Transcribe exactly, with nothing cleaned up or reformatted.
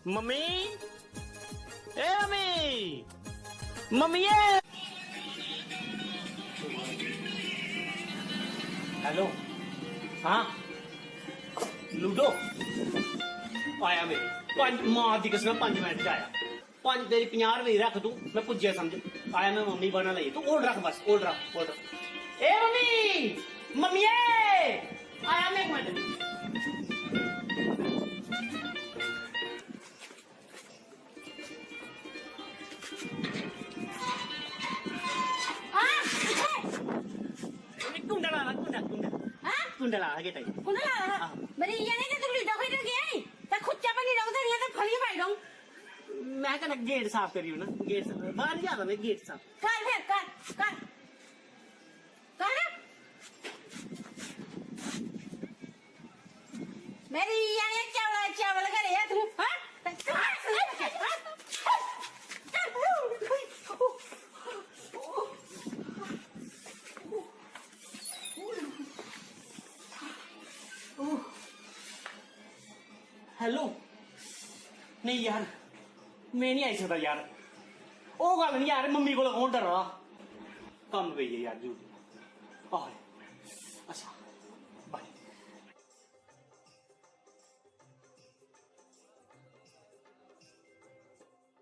Mummy, ए mummy, मम्मिये। Hello, हाँ, ludo. आया मैं, पंज, मां दी कसम, पंज मिनट च आया। पंज, तेरी पंजाह रपेऽ रख तू, मैं पुज्जेआ समझ। आया मैं मम्मी बना लेई, तू होल्ड रख बस, होल्ड रख, होल्ड रख। ए मम्मी, मम्मिये, आया मैं एक मिनट। हाँ, कुत्थै? कुंडा ला, कुंडा, कुंडा। हाँ? कुंडा ला, आगे टाइम। कुंडा ला? हाँ। मेरी इ'यै नेईं ते तू लूडो खेढन गेआ नी, ते खुच्चा बनी रौंह्दा निं ऐ ते फली पाई रौंह्। मैं कन्नै गेट साफ करी ओड़ना, गेट साफ। बाहर निं जाना मैं, गेट साफ। कर फिर, कर, कर। कर। मेरी यानी चावल, चावल करे है तू, हाँ? हेलो, नहीं यार, मैं नहीं आई सकदा यार। ओह् गल्ल नहीं यार, मम्मी कोला कौन डरा दा? कम्म पेई गेआ यार, जरूरी। आहो।